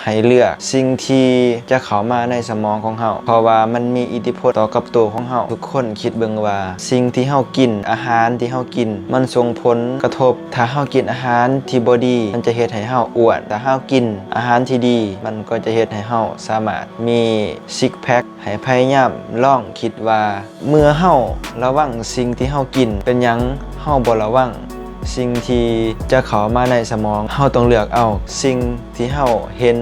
ໃຫ້ເລືອກສິ່ງທີ່ຈະເຂົ້າມາໃນສະໝອງຂອງເຮົາ ເພາະວ່າມັນມີອິດທິພົນຕໍ່ກັບໂຕຂອງເຮົາ. ທຸກຄົນຄິດເບິ່ງວ່າ ສິ່ງທີ່ເຮົາກິນ, ອາຫານທີ່ເຮົາກິນ ມັນສົ່ງຜົນກະທົບ. ຖ້າເຮົາກິນອາຫານທີ່ບໍ່ດີ, ມັນຈະເຮັດໃຫ້ເຮົາອ້ວນ. ຖ້າເຮົາກິນອາຫານທີ່ດີ, ມັນກໍຈະເຮັດໃຫ້ເຮົາສາມາດມີຊິກແພັກ. ໃຫ້ພະຍາຍາມລອງຄິດວ່າ ເມື່ອເຮົາລະວັງສິ່ງທີ່ເຮົາກິນ, ເປັນຫຍັງເຮົາບໍ່ລະວັງສິ່ງທີ່ຈະເຂົ້າມາໃນສະໝອງ? ເຮົາຕ້ອງເລືອກເອົາສິ່ງທີ່ເຮົາເຫັນ,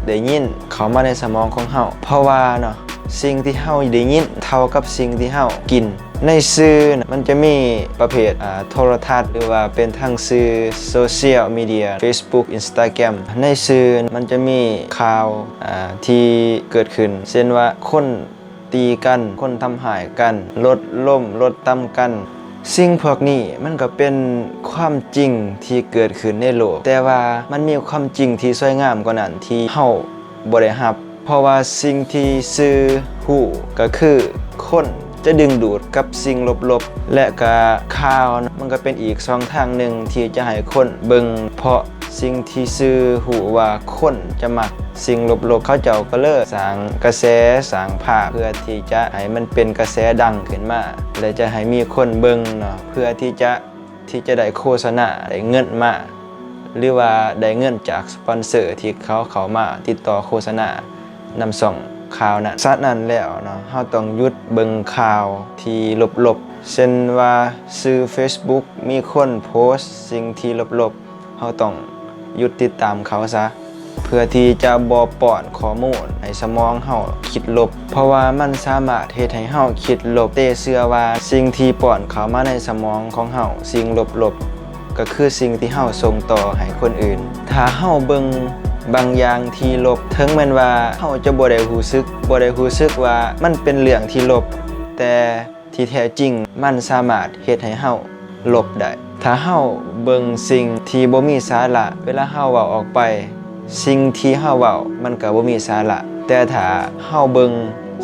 ໄດ້ຍິນເຂົ້າມາໃນສະໝອງຂອງເຮົາ ເພາະວ່າເນາະ ສິ່ງທີ່ເຮົາໄດ້ຍິນເທົ່າກັບສິ່ງທີ່ເຮົາກິນ. ໃນສື່ນະ ມັນຈະມີປະເພດ ອາ ໂທລະທັດ ຫຼືວ່າເປັນທາງສື່ໂຊຊຽວມີເດຍ Facebook Instagram. ໃນສື່ນະ ມັນຈະມີຂ່າວ ອາ ທີ່ເກີດຂຶ້ນ ເຊັ່ນວ່າ ຄົນຕີກັນ, ຄົນທຳຮ້າຍກັນ, ລົດລົ້ມ, ລົດຕຳກັນ. ສິ່ງພວກນີ້ມັນກໍເປັນຄວາມຈິງທີ່ເກີດຂຶ້ນໃນໂລກ, ແຕ່ວ່າມັນມີຄວາມຈິງທີ່ສວຍງາມກວ່ານັ້ນ ທີ່ເຮົາບໍ່ໄດ້ຮັບ. ເພາະວ່າສິ່ງທີ່ສື່ຮູ້ກໍຄືຄົນຈະດຶງດູດກັບສິ່ງລົບໆ ແລະກະຂ່າວນະ ມັນກໍເປັນອີກຊ່ອງທາງໜຶ່ງທີ່ຈະໃຫ້ຄົນເບິ່ງ ເພາະສິ່ງທີ່ສື່ຮູ້ວ່າຄົນຈະມັກສິ່ງລົບໆ ເຂົາເຈົ້າກໍເລີຍສ້າງກະແສ, ສ້າງພາບ ເພື່ອທີ່ຈະໃຫ້ມັນເປັນກະແສດັງຂຶ້ນມາ ແລະຈະໃຫ້ມີຄົນເບິ່ງເນາະ ເພື່ອທີ່ຈະ ທີ່ຈະໄດ້ໂຄສະນາ, ໄດ້ເງິນມາ ຫຼືວ່າໄດ້ເງິນຈາກສະປອນເຊີທີ່ເຂົາເຂົ້າມາຕິດຕໍ່ໂຄສະນານຳຊ່ອງຂ່າວນັ້ນ. ສະນັ້ນແລ້ວເນາະ, ເຮົາຕ້ອງຢຸດເບິ່ງຂ່າວທີ່ລົບໆ ເຊັ່ນວ່າ ສື່ເຟສບຸກມີຄົນໂພສສິ່ງທີ່ລົບໆ, ເຮົາຕ້ອງຢຸດຕິດຕາມເຂົາຊະ. ເພື່ອທີ່ຈະບໍ່ປ້ອນຂໍ້ມູນໃຫ້ສະໝອງເຮົາຄິດລົບ, ເພາະວ່າມັນສາມາດເຮັດໃຫ້ເຮົາຄິດລົບ. ເຕ້ເຊື່ອວ່າສິ່ງທີ່ປ້ອນເຂົ້າມາໃນສະໝອງຂອງເຮົາ, ສິ່ງລົບໆ ກໍຄືສິ່ງທີ່ເຮົາສົ່ງຕໍ່ໃຫ້ຄົນອື່ນ. ຖ້າເຮົາເບິ່ງບາງຢ່າງທີ່ລົບ, ເຖິງແມ່ນວ່າເຮົາຈະບໍ່ໄດ້ຮູ້ສຶກ, ບໍ່ໄດ້ຮູ້ສຶກວ່າມັນເປັນເລື່ອງທີ່ລົບ, ແຕ່ ທີ່ແທ້ຈິງມັນສາມາດເຮັດໃຫ້ເຮົາລົບໄດ້. ຖ້າເຮົາເບິ່ງສິ່ງທີ່ບໍ່ມີສາລະ, ເວລາເຮົາເວົ້າອອກໄປ, ສິ່ງທີ່ເຮົາເວົ້າມັນກໍບໍ່ມີສາລະ. ແຕ່ຖ້າເຮົາເບິ່ງ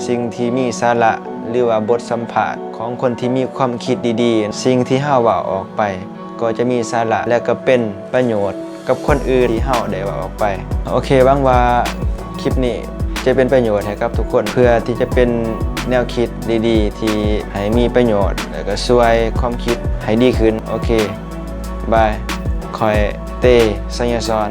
ສິ່ງທີ່ມີສາລະ ຫຼືວ່າບົດສຳພາດຂອງຄົນທີ່ມີຄວາມຄິດດີໆ, ສິ່ງທີ່ເຮົາເວົ້າອອກໄປ ກໍຈະມີສາລະ ແລະກໍເປັນປະໂຫຍດກັບຄົນອື່ນທີ່ເຮົາໄດ້ເວົ້າອອກໄປ. ໂອເຄ, ຫວັງວ່າຄລິບນີ້ຈະເປັນປະໂຫຍດໃຫ້ກັບທຸກຄົນ ເພື່ອທີ່ຈະເປັນແນວຄິດດີໆ ທີ່ໃຫ້ມີປະໂຫຍດ ແລະກໍຊ່ວຍຄວາມຄິດໃຫ້ດີຂຶ້ນ. ໂອເຄ, ບາຍ. ຂ້ອຍ ເຕ້ ໄຊຍະສອນ.